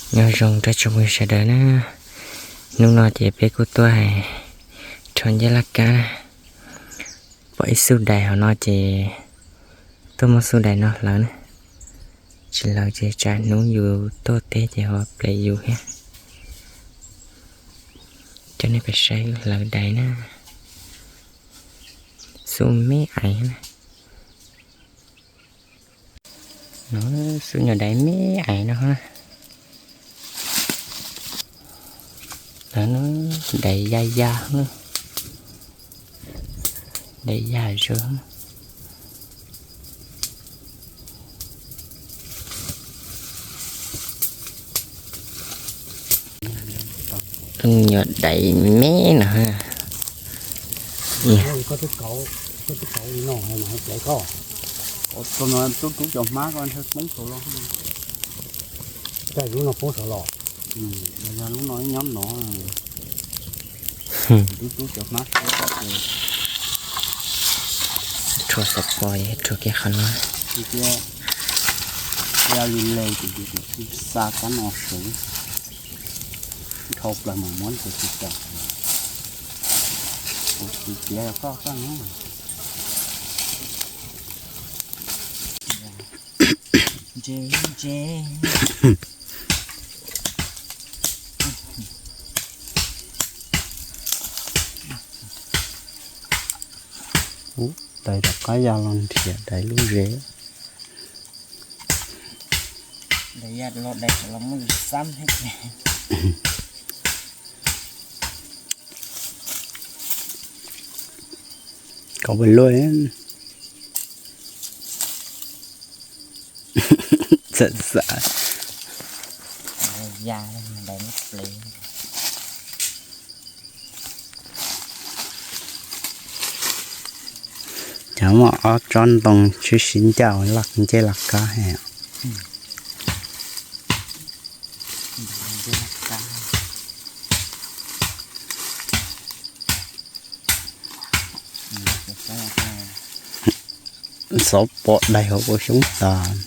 Nyob zoo rau tsoom phooj ywg sawv daws na, hnub no ces peb kuj tuaj rho ncej laj kab na. Pom ib xub dais hauv no ces tuaj muab xub dais no hlawv na. Tsis hlawv ces tsam hnub yus tuaj teb ces ho plev yus thiab. Coj nej pais saib hlawv dais na. Xub me ais na. No, xub nyuag dais me ais no na. Dais ya ya, dais ya zog. Lub nyuag dais me no. Rhuav xov pos, rhuav kiag qhov no. Xa kab no sawv, dhau plaws mus muab kuv tsis tau. Kuv tsis tiav rau koj koj na. Ntse ntse. Ub, dais rov qab ya los nrhiav dais lub zes. Kov pes luaj. Txawm xav. Cov muaj ob tsob ntoo sib sib ncaj ua laj ncej laj kab he. Xov pom dais hauv paus xyoob tas.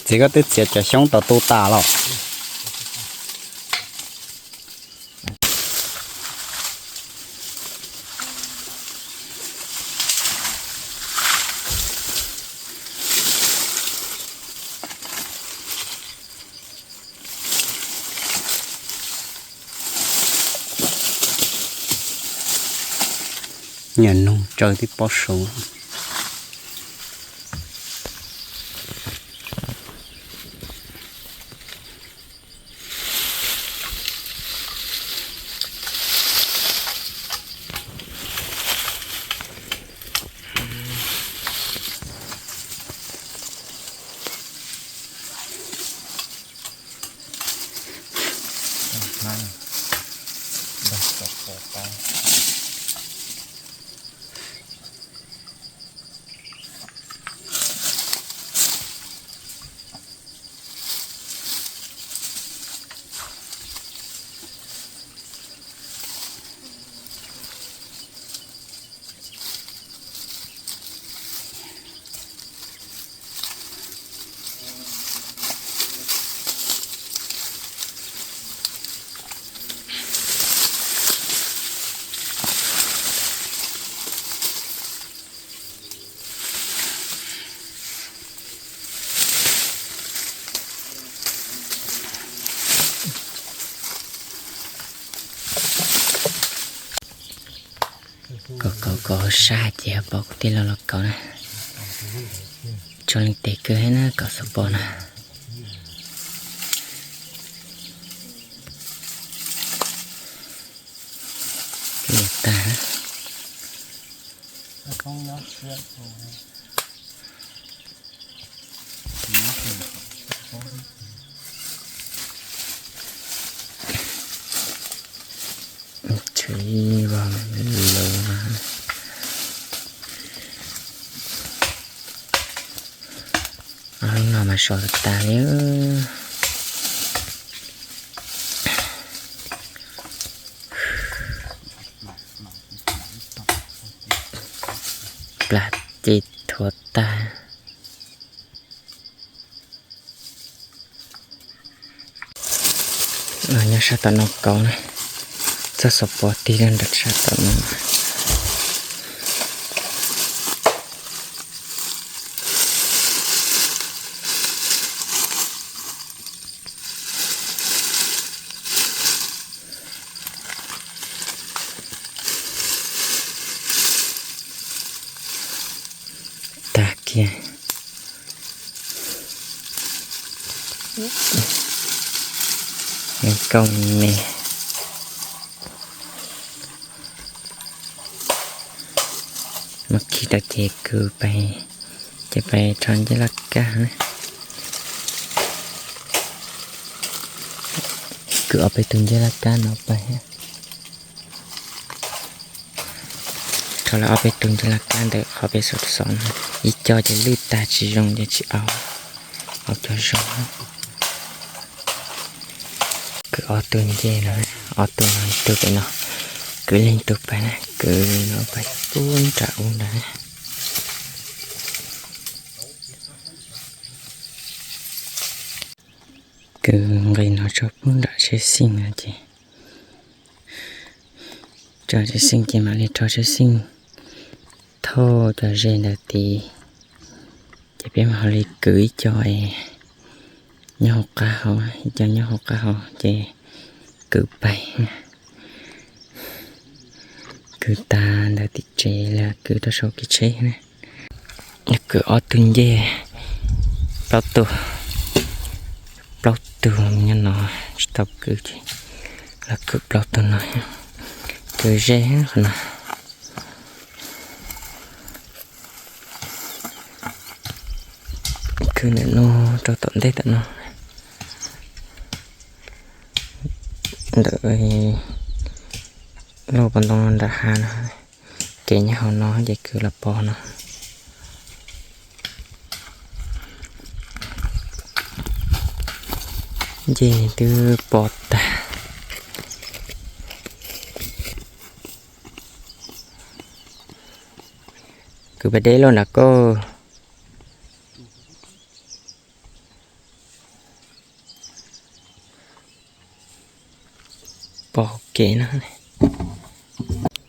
Txiv, koj twb txiav cov xyoob tau tu tas los? Niam noog tsaws tib pob saud. Kauv kauv kauv sab ces pom kuv tij laug los kauv na. Tso leej tes kawg thiab na kauv xov pos na. Tag. Tswv yim vog lus no mas sov tas li. Plas ces thuav tag. Nyob sab tom no kauv na, txoj xov pos tig rau nram sab tom no. Tag kiag. Nws kaus me. Muab khi rau ces kwv pais, ces pais rho ncej laj kab na. Kwv ob peb tug ncej laj kab no pais. Rho lawm ob peb tug ncej laj kab ntawm qhov peb xov xov no, ib co ces lwj tag tsis zoo ces tsis au, au cov zoo. Kwv ob tug ncej no, ob tug no ib tug pem no, kwv leej tug pais na, kwv no pais pub nram ub ntawd. Kwv nqis no tso pub nram tsheb xeej no ces, tso tsheb xeej ces mam li rho tsheb xeej thauj cov ze ntawd tid, ces peb mam li kwv ib co nyob hauv qab hau, ib co nyob hauv qab hau ces kwv pais. Kwv tas ntawm tim tsev los kwv rau saum kev tsheb na. Kwv ob tug ncej, plaub tug, plaub tug nyob no, tsis tau kwv ces los kwv plaub tug no, kwv ze qhov no. Kwv ntawm no rau tom ntej tom no, ntawm lauj pov ntoo nram hav no, ces nyob hauv no ces kwv los pov no. Ncej twb pov tag. Kwv pas deb loj nram koj. Pov kev no,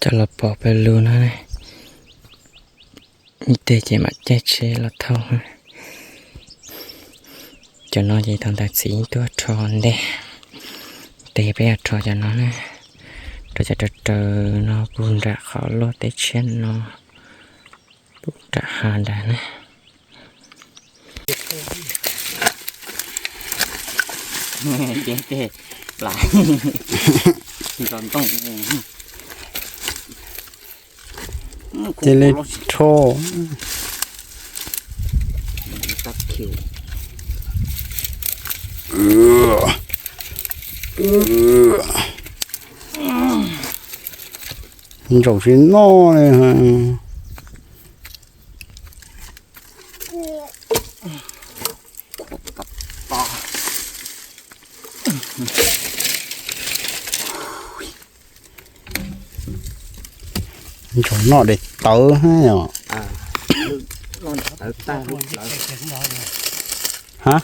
coj los pov pawg lug no, ib teg ces mam caij tsheb los thauj. Cov no ces thaum ntawd txiv tuaj rho ntej, ib teg peb yuav rho cov no na, rho cov raws raws no puag nram qhov luaj teb tshiab no, puag nram hav nrad na. Ces tej plas nto ntoo. Cia li rho. Ntsaum tsis noj li. Ntsaum noj daim tawv thiab os. Ha?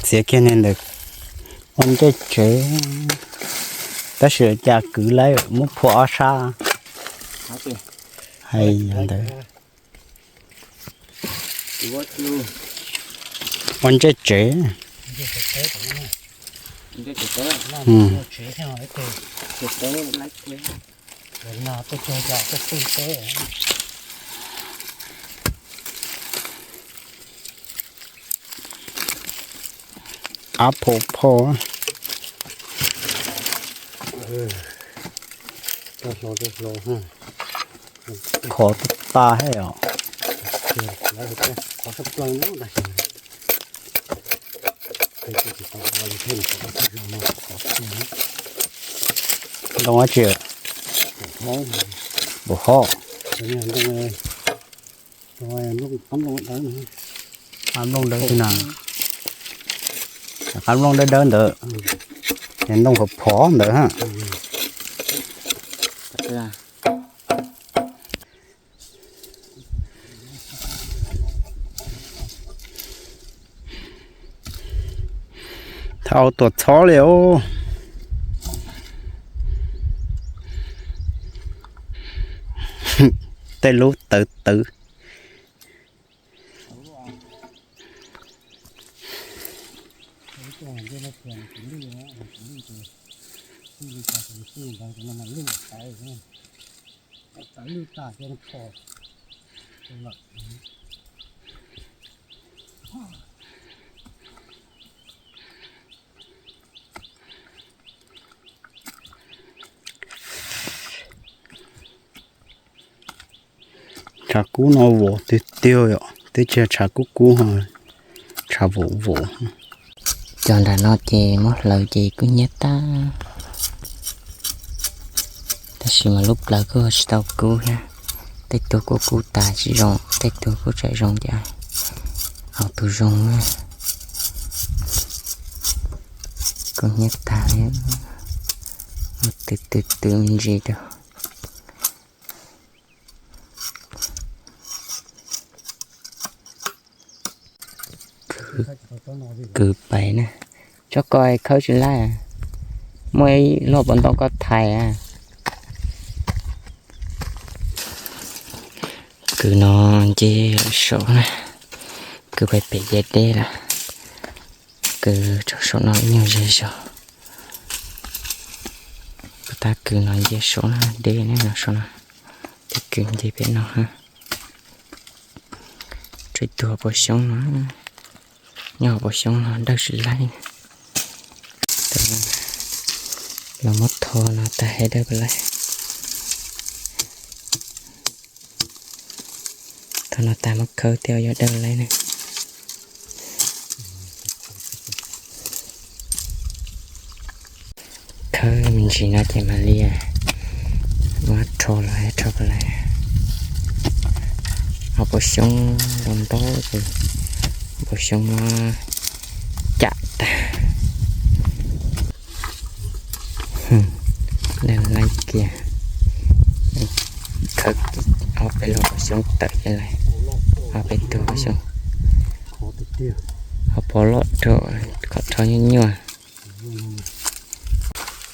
Txiav kiag niag ntawd ua ncej tsev, tab sis cas kwv lawm muab phua ob sab. Hais ntawd. Ua ntsej tsev. Apple phauj. Khov tas tas thiab os. Ntoo dab tsi? Npum hov. Qab nplooj dawb xwb na. Qab nplooj dawb dawb ntawd, ces ntoo phov phov ntawd ha. Thaum tuam txhob li os. Tej lub tawv tawv. Tshav kub no vos tiag tiag yom, twb tsis yog tshav kub kub, tshav vos vos. Cov nram no ces muab hlawv ces kub hnyiab tag. Tab sis mas lub plawv kuj tsis tau kub thiab. Tej tug kuj kub tas tsis zoo, tej tug kuj tseem zoo cas. Hauv tus zoo na, kub hnyiab tag li, muab tw tw tw me ntsis rau. Kwv pais na. Tsob ko khawb tsis laij, muaj ib lub hauv paus ntoo koj thaiv a. Kwv no nce saum na, kwv pais pem ciam teb lawm. Kwv tso saum no ib nyuag ze zog. Kuv tab kwv no nce saum na, deb ne no saum no. Tab kwv nce pem no. Tshuav ib tug hauv paus xyoob no, nyob hauv paus xyoob no dawb tsis laij. Los muab tho no tag es dawb laij. Tho no tag muab khawb thiab yuav dawb laij na. Khawb me ntsis no ces mam li muab rho los rho ko lawm. Hauv paus xyoob ntau ntau ces paus xyoob muab cam tag. Dawb laij kiag. Khawb ob peb lub paus xyoob tawm ces lawm. Ob peb tug paus xyoob. Hauv paus loj rau, kom rho nyuaj nyuaj.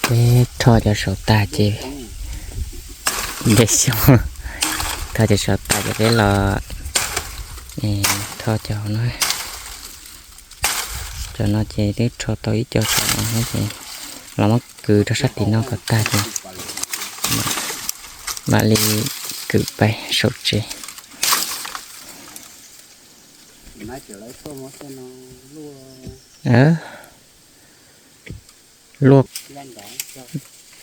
Peb rho cov saum tag ces nce xyoob, rho cov saum tag ces peb los rho cov no. Cov no ces twb rho tau ib co saum no ces los muab kwv rau sab tim no kom tag ces mam li kwv pais saum tsev. Luaj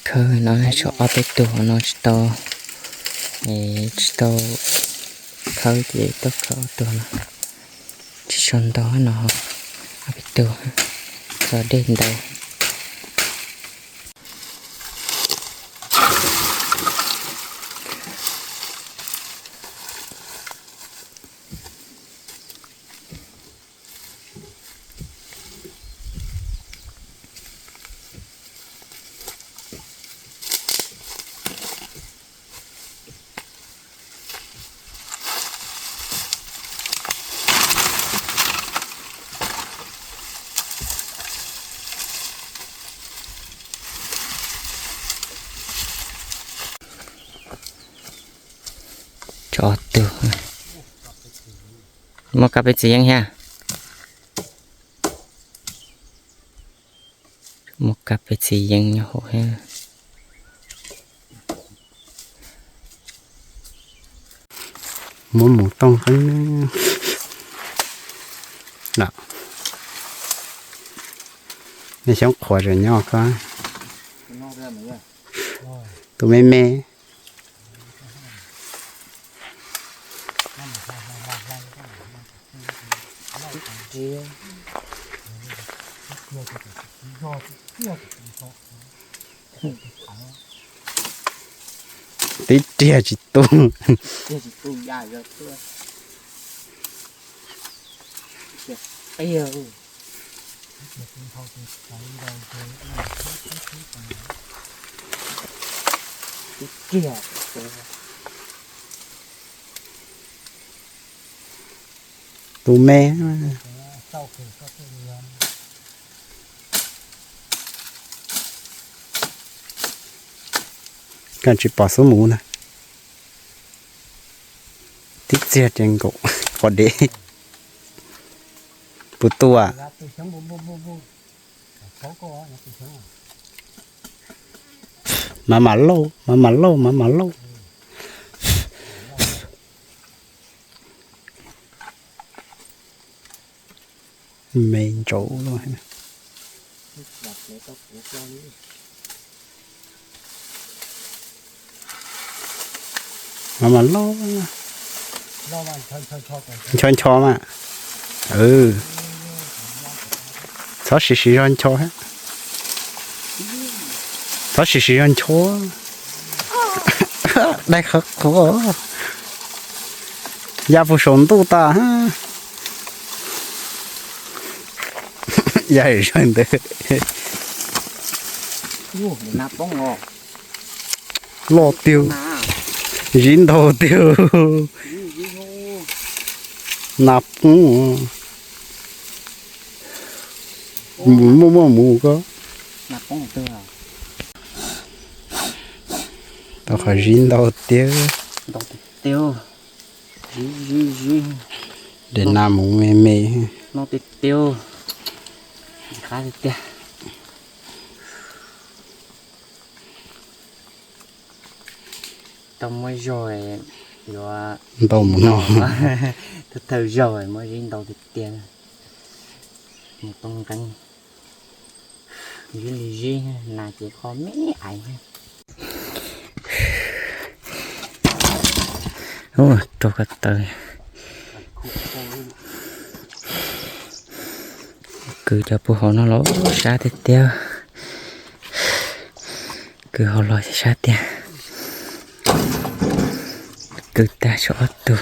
khawb no, tshuav ob peb tug no tsis tau, tsis tau khawb ces tuaj khawb ob tug no. Tsis tshua ntau no, ob peb tug, tso dej ntau. Tso ob tug. Muaj kab peb txiv yeeb thiab. Peb txiv yeeb nyob hauv thiab. Muab mus tooj qeeb na. Nej xyoob qhuav tseem nyob ko. Tus me me. Tib riag tsis tu. Tus me. Koj tsis pom xub mus na. Tib txiag ces nkaum qhov dev. Puas tu am? Mas mas lauj, mas mas lauj, mas mas lauj. Me ntsaum. Mas mas lauj. Ncho ncho mas. Txhob siv siv zog ncho. Txhob siv siv zog ncho. Dai qhov qhuav. Ya puag saum ntuj tas. Ya zawg ntawd. Loj tiag. Ziv ntau tiag. Nas poob. Mus muaj muaj mus ko. Tau qhov ziv ntau tiag. Daim nas mus me me. Qab tiag tiag. Tau muab zog yuav ntau mus no. Thawj thawj zaug muab zib ntau tiag tiag. Mus tau nqeeb. Zib li zib, nas ces kho me aiv. Rau ko taw. Kwv cov puag hauv no los sab tiag tiag. Kwv hauv los sab tiag. Kwv tag tshuav ob tug.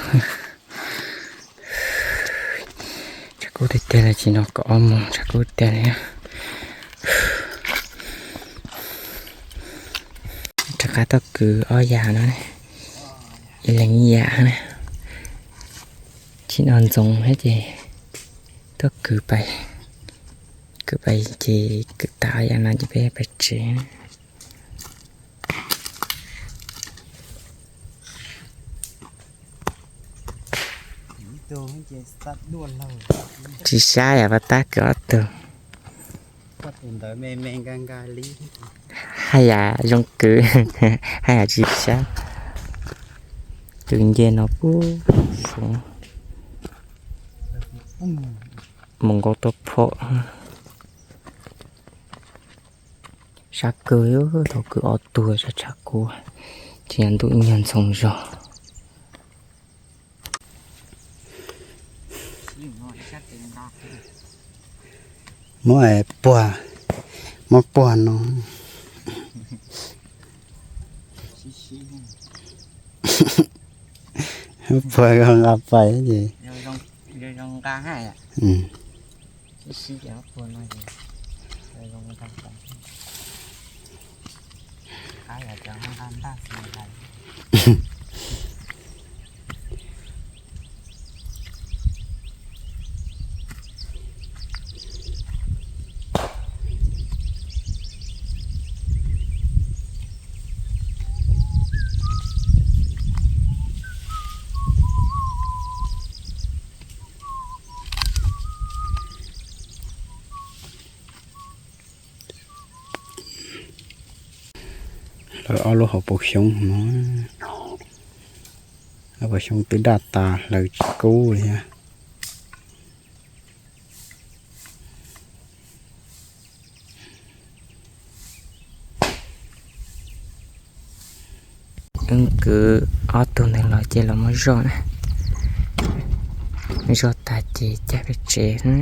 Tshav kub tiag tiag li, tsis nto kaum ob moos tshav kub tiag li. Rov qab tuaj kwv ob yam no, ib leeg ib yam na. Tsis nto ntxoov thiab ces tuaj kwv pais, kwv pais ces kwv tas ob yam no ces peb pais tsev. Tsis sab yam pab tab kwv ob tug. Haj yam zoo kwv, haj yam tsis sab. Kwv nce no pub mus nkaus tua phom. Sab kawg, tau kwv ob tug tshav kub, tsis yog ntuj ib nyuag ntxoov zog. Muab puag, muab puag no. Puag nqa pais ces. Hlawv ob lub hauv paus xyoob no, hauv paus xyoob twb daj tas hlawv tsis kub li thiab. Wb kwv ob tug ntawd los ces los muab zoj na, zoj tas ces cab pem tsev na.